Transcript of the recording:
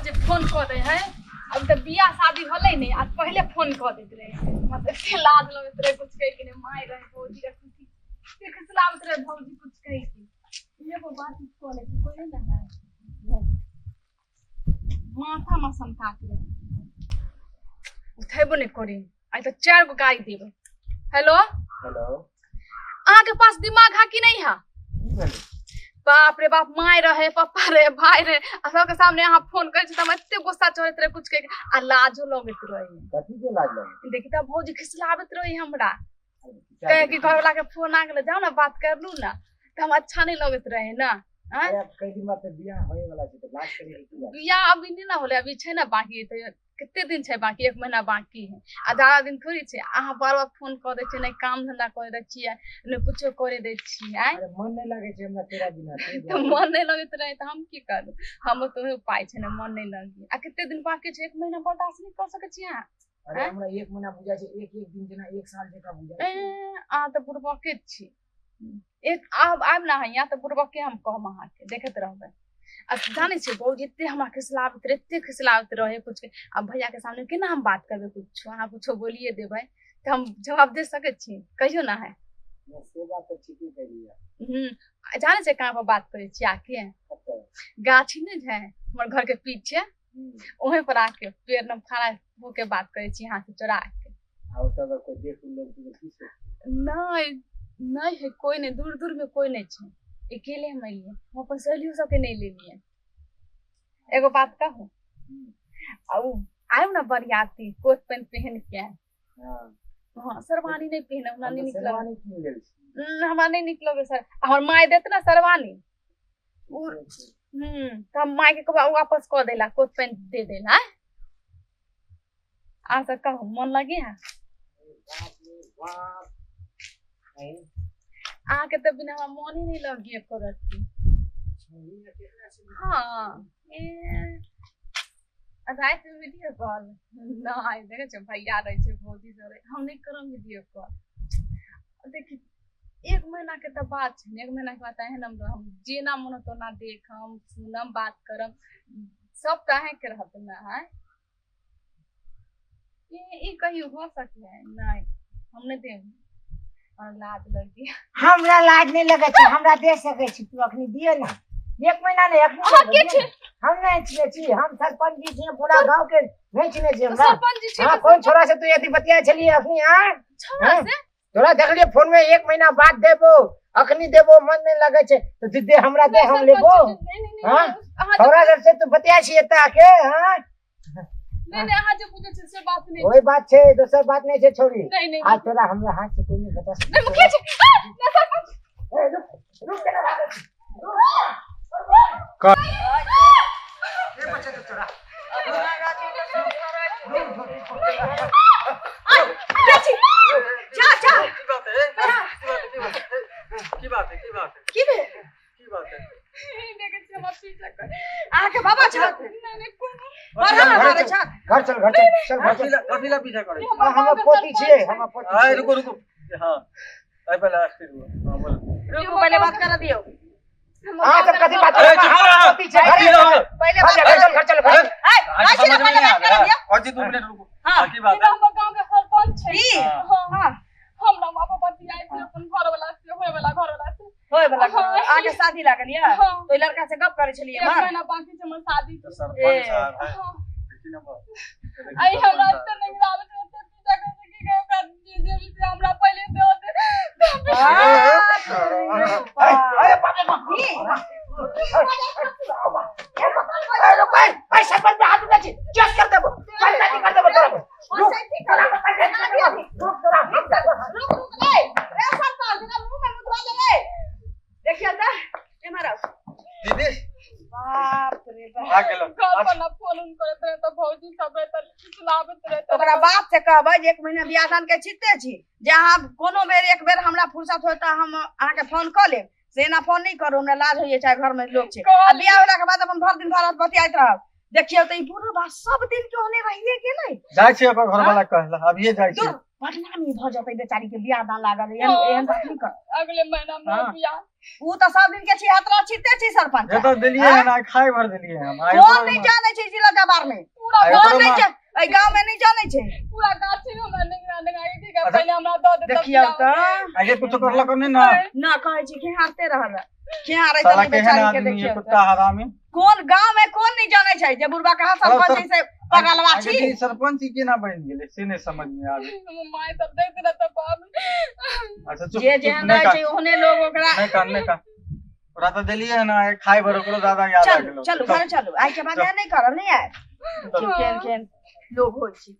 जे फोन कऽ दै है। अब तऽ बियाह शादी होलै नहि आ पहिले फोन कऽ दैत रहे। हमरा तऽ एते लाज लगैत रहे कुछ कहि के नहि। माय रहे, भौजी रहे, खुशी एते खिसलाबैत रहे भौजी कुछ कहि के। एगो बात कऽ लै छै, कोई नहि ने है। माथा में सनकात रहे, उठेबो नहि करी। आइ तऽ 4 गो गाड़ी देबै। हेलो। हेलो। अहाँ के पास दिमाग है कि नहीं है? की भेलै? बाप रे बाप, माय रहे, पप्पा रहे, भाई रहे आ सबके सामने अहाँ फोन करै छी तऽ हमरा एते गुस्सा चढ़ैत रहे कुछ कहि के आ लाजो लगैत रहे। कथी के लाज लगै? देखी तऽ भौजी खिसलाबैत रहे हमरा, कहे कि घरवाला के फोन आ गेलै, जाओ ना बात कर लू ना। तऽ हमरा अच्छा नहीं लगैत रहे ना। आँय? अरे अब कई दिन बाद तऽ बियाह होए वाला छै, तऽ लाज करे के की बात? बियाह अभी नहीं ना होलै, अभी छै ना बाकी, तऽ कते दिन छै बाकी? 1 महीना बाकी है आ ज्यादा दिन थोड़ी छै। अहाँ बार बार फोन कऽ दै छियै, नहि काम धंधा करे दै छियै, नहि कुछो करे दै छियै। आँय? अरे मन नहीं लागे छै हमरा तोरा बिना, से तऽ दुआरे। मन नहीं लगैत रहे तऽ हम की करू? हमर तऽ उहे उपाय छै ने, मन नहीं लगी। आ कते दिन बाकी छै? 1 महीना बर्दाश्त नहीं कर सकै छियै अहाँ? अरे आँय? हमरा 1 महीना बुझाइ छै, एक एक दिन जेना 1 साल जकाँ बुझाइ ए, छै। अहाँ तऽ बुड़बके छी। एक आब आबि ना यहाँ तऽ बुड़बके हम कहब अहाँके, देखैत रहबै। आ जानै छियै भौजी एते हमरा खिसलाबैत रहे, एते खिसलाबैत रहे कुछ के। आ भैया के सामने केना हम बात करबै? कुछो अहाँ कुछो बोलिए देबै तऽ हम जवाब दे सकै छी? कहियौ ना है। नहि, से बात तऽ ठीके कहलियै। जानै छियै कहाँ पर बात करै छी आके? कतऽ? गाछी नहि छै हमर घर के पीछे, वहीं पर आके पेड़ में खड़ा होके बात करै छी यहाँ से चोरा के। आ ओतऽ अगर कोइ देख लेलक तऽ की सोचतै? नहीं नहीं है, कोई नहीं, दूर दूर में कोई नहीं छै, अकेले हम एलियै। हम अपन सहेलियो सबके नहीं लेलियै। एगो बात कहू? आ उ आयब ना बरियाती कोट पैंट पहन के। हाँ। हाँ, शेरवानी नहीं पहनब, हमरा हम नहीं तऽ नीक लगै। शेरवानी कीन लेल छी। हमरा नहीं नीक लगै सर। हमर माय देत ना शेरवानी। तऽ हम माय के कहबै वापस कऽ देला, कोट पैंट दे देला। आ सब कहू, मन लगे है? बाप रे बाप। आँय? अहाँके तऽ बिना हमरा मन ही नहीं लगी एको रत्ती। हाँ, ए, राति में वीडियो कॉल नहीं देखै छियै, भैया रहै छै, भौजी सब रहै, हम नहीं करब वीडियो कॉल। देखी 1 महीना के तऽ बात छै ने, 1 महीना के बाद तऽ एहन हम जेना मन होत ओना देखम सुनम बात करम, सब तऽ अहेंके रहत ना। है ई कहियो हो सकै है? नहीं, हम नहीं देब। और लाज लगी। हमरा लाज नहीं लगै छै, हमरा दे सकै छी तू अखनी, दिअ ना। 1 महीना नहीं, अखनी अहाँ के दिअ छी? ना। हम नहीं चिन्है छी, हम सरपंच जी छियै, पूरा गांव के नहीं चिन्है छी हमरा। सरपंच जी छी? हाँ, तऽ कोन छोरा से तू यदि बतिया छलियै अखनी? हाँ? छोरा हाँ? से? तोरा देखलियै फोन में, 1 महीना बाद देबो, अखनी देबो, मन नहीं लगै छै तऽ तू दे हमरा, दे, हम सरपंच लेबो। जी, नहीं, नहीं, नहीं, हाँ? अहाँ जे छोरा सब से तू बतिया छी एतऽ आके? हाँ? नहीं, नहीं, अहाँ जे बुझै छी से बात नहीं। ओही बात छै, दोसर बात नहीं छै छोरी। नहीं, नहीं, आज तोरा हमरा हाथ से कोई नहीं बचा सकै। नहीं, मुखिया जी, आ, नहीं, सरपंच। ए, रुक, रुक के ना भागै छी। के बचेतौ तोरा? जा जा। की बात है? की बात है? की बात है? की बात है? की भेल? की बात है? देखै छियै हमरा पीछा कर। अहाँके बाबा छथि? नहीं, नहीं, कोनो। बड़ा घर मारै चल, छथि। घर चल, घर चल, चल, घर चल। कथी ला, कथी ला पीछा करै? हमर हमर गाँव के पोती सरपंच छियै, छै। हमर पोती आय छियै। रुको रुको, हाँ आइ पहले स्थिर हुआ। हाँ बोलो। रुकू, पहिले बात कर दियौ। हमर अहाँ गाँव सब के कथी बात अरे करै? चुप हमर रह। पोती छै, घर स्थिर रहो। पहिले घर बात चल, घर चल, घर चल, घर चल। ए, आज गाछी समझ ना में पहिले नहीं बात आ कर रहा दियौ। और जी 2 मिनट रुको। हाँ। हाँ, की बात ई है? हमर गाँव के सरपंच छै। की? हाँ। हाँ। हमरा बाबा बतियाइत रहे अपन घरवाला से, होय वाला घरवाला से। होय वाला घर। हाँ। अहाँके शादी लागल यऽ? हाँ। तो ई लड़का से गप करै छलियै 1 मार? महीना बाकी छै हमर शादी तो के। सरपंच साहब है। हाँ। देखी ना बात। आई हमरा एते नहीं आबै छै, एते पीछा करै छै कि ओकरा जे जे भी छै हमरा पहिले दऽ दे। अरे, अरे बाप रे बाप। अरे रुक, ए, ए, सरपंच पे हाथ उठा छी, केस कर देबो, पंचायती कर देबो तोरा। रुक, तोरा पंचायती कर देबो। रुक, तोरा। रुक रुक, ए रे सरपंच, एकरा मुंह में मुतवा दे रे। देखियौ तऽ, एम्हर आउ। दीदी। बाप रे बाप। भाग गेलो। घर पर ना फोन उन करैत रहे तऽ भौजी सब रहे तऽ खिसलाबैत रहे तऽ ओकरा बाप से कहबै जे 1 महीना बियाह दान के छिते छी, जे अहाँ कोनो बेर एक बेर हमरा फुर्सत होय तऽ हम अहाँके फोन कऽ लेब, से एना फोन नहि करू, हमरा लाज होइए, चाहे घर में लोग छै। आ बियाह होला के बाद अपन भर दिन भर रात बतियाइत रहब। देखियौ तऽ ई बुढ़ बा सब दिन के ओहने रहिए गेलै। जाइ छी अपन घरवाला कहला, अभिये जाइ छी। दूर, बदनामी भऽ जेतै बेचारी के, बियाह दान लागल एहन एहन बात नहि कर। अगले महीना में हाँ। बियाह। ऊ तऽ सब दिन के छिहत्तरा छिते छी सरपंच। ये तो देलिए हन, आइ खाय भर देलिए हम। आइ कोन ओकरो नहि जानै छै जिला जवार में? पूरा आइ कोन ओकरो नहि मार- एहि गाँव में नहि जानै छै। पूरा गाछी में हमरा निगरा निगरा के की अच्छा। पहिले हमरा दऽ दे तब देखियौ पियाओ। तऽ आगे कुछो करलक नहीं ना? ना कहै छी खेहारते रहल, खेहारै साला तनी केहन बेचारी के। आदमी है, देखियौ तऽ। कुत्ता हरामी। कोन गाँव में कोन नहीं जानै छै जे बुढ़बा कहाँ सरपंच छै से पगलवा आगे छी। ई सरपंच ही केना बनि गेलै से नहि समझ में आवे। हमर माय सब देखते रहता बाप। अच्छा चुप। जे चुप, जेहन नहि रहै कान, छै ओहने लोग ओकरा। नहि कान, नहि कान। ओकरा तऽ देलिए हन आइ खाय भर, ओकरो दादा याद आ चलू गेलो। चलू, घर चलू। आइ के बाद चल। एहन नहि करब, नहि आयब। चल। केहन केहन लोग होइ छै।